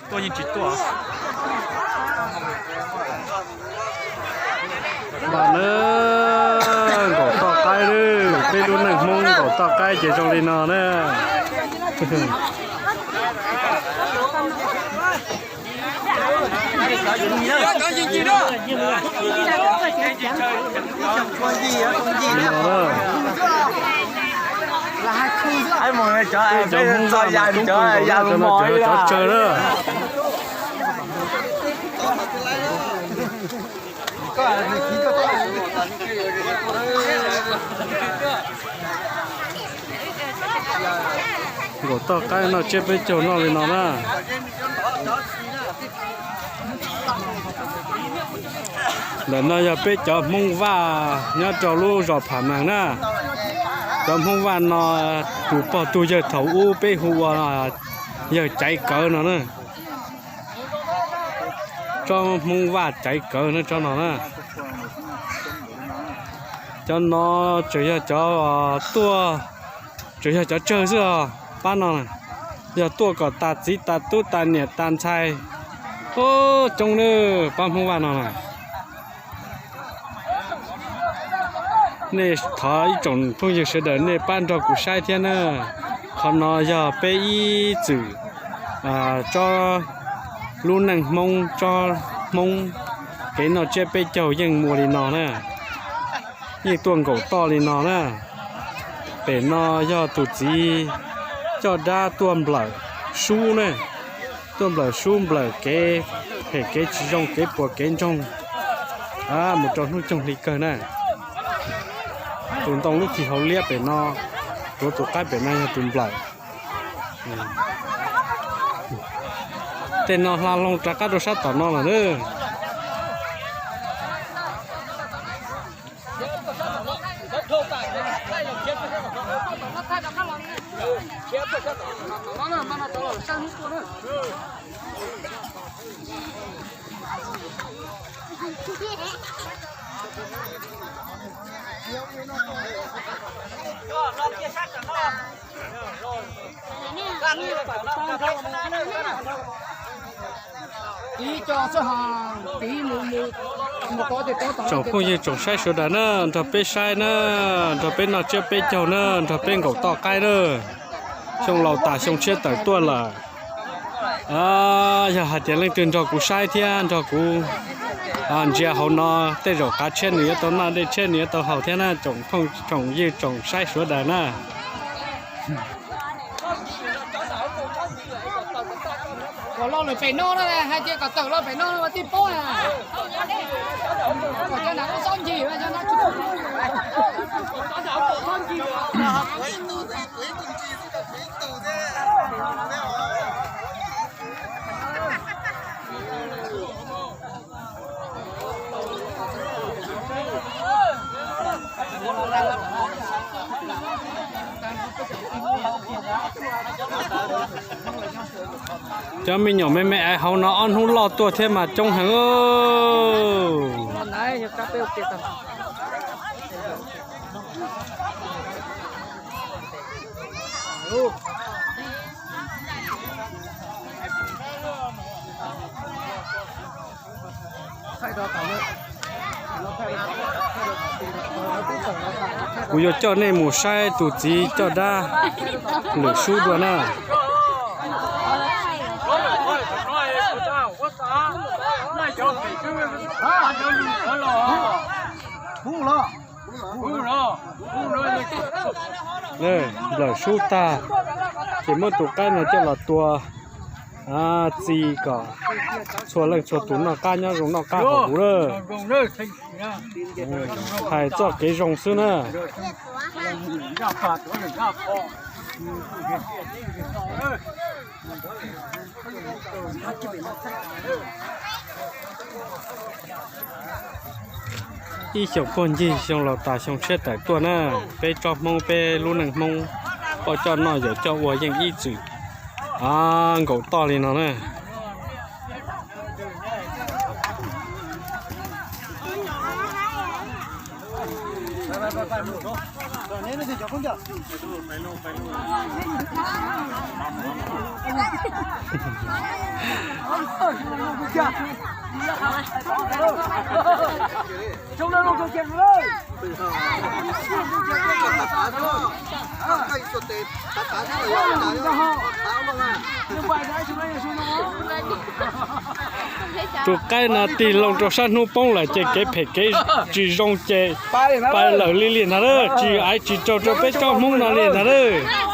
Tuaj yeej tsis tuaj. Npam na, nkaum toj qaib lawm, peb lub neej Hmoob nkaum toj qaib ces zoo li no na. Cov Hmoob Vaj mas coob phooj ywg, cov tsawg na. Nkaum toj qaib noj tsiab peb caug noj li no na. Ntawm no yog peb cov Hmoob Vaj nyob rau lub zos Pham Meeg na. Cov Hmoob Vaj no tus pog tus yawg thaum ub peb hu ua yawg Caiv Kawv no na. Tsob Hmoob Vaj Caiv Kawv na tsob no na. Cov no tseem yog cov tuaj, tseem yog cov tsawg xwb os pab no. Yog tuaj kom tas txiv tas tub tas niam tas ntxhais, ub, coob na pab Hmoob Vaj no na. Nej thov ib tsoom phooj ywg sawv daws nej pab nrog kuv saib thiab na. Qhov no yog peb ib txwm tsob lub neej Hmoob, tsob Hmoob kev noj tsiab peb caug yeej mus li no na. Yeej tuaj nkaum toj li no na. Pem no yog tus txiv coj dab tuaj nplawm sub na, tuaj nplawm sub nplawm kev phem kev tsis zoo kev puas kev ntsoog mus rau hnub coog hli kawg na. Tus ntoo lub thim hauv liab pem no, tuav tus qaib pem no yog tus nplawm. Tej no hla loo rov qab rau sab tom no lawm na. Tsoom phooj ywg tsoom saib sawv daws na, nrog peb saib na, nrog peb noj tsiab peb caug na, nrog peb nkaum toj qaib na. Xyoo laus tas xyoo tshiab tawm tuaj lawm. Yog hais tias leej twg nrog kuv saib thiab nrog kuv ntsia hauv no, tej zaum qav tshiab nws yuav tau noj, dej tshiab nws yuav tau haus thiab na, tsoom phooj tsoom ywg tsoom saib sawv daws na. Kom los lawm pem no na, hais tias kom tawm los pem no ua tij paub na. Kom cov nav txob ncig, cov nav txob ncig. Cov me nyuam me me aiv hauv no ob hnub loj tuaj thiab mas coob heev. Kuv yuav coj nej mus saib tus txiv coj dab lwm sub dua na. Nplawm sub tag, ces muab tus qaib no coj los tua txi kom txhua leej txhua tus noj qab nyob zoo noj qab hauv huv lawm. Hais txoj kev zoo xwb na. Ib xyoos puag ncig xyoo laus tas xyoo tshiab tawm tuaj na, peb tsob Hmoob peb lub neej Hmoob, poj coj noj yawm coj ua yeej ib txwm nkaum toj li no na. Tus qaib no tig loo rau sab hnub poob lawm ces kev phem kev tsis zoo ces pais lawm li li ntag lawm, tsis aiv tsis tsau rau peb cov Hmoob no li ntag lawm.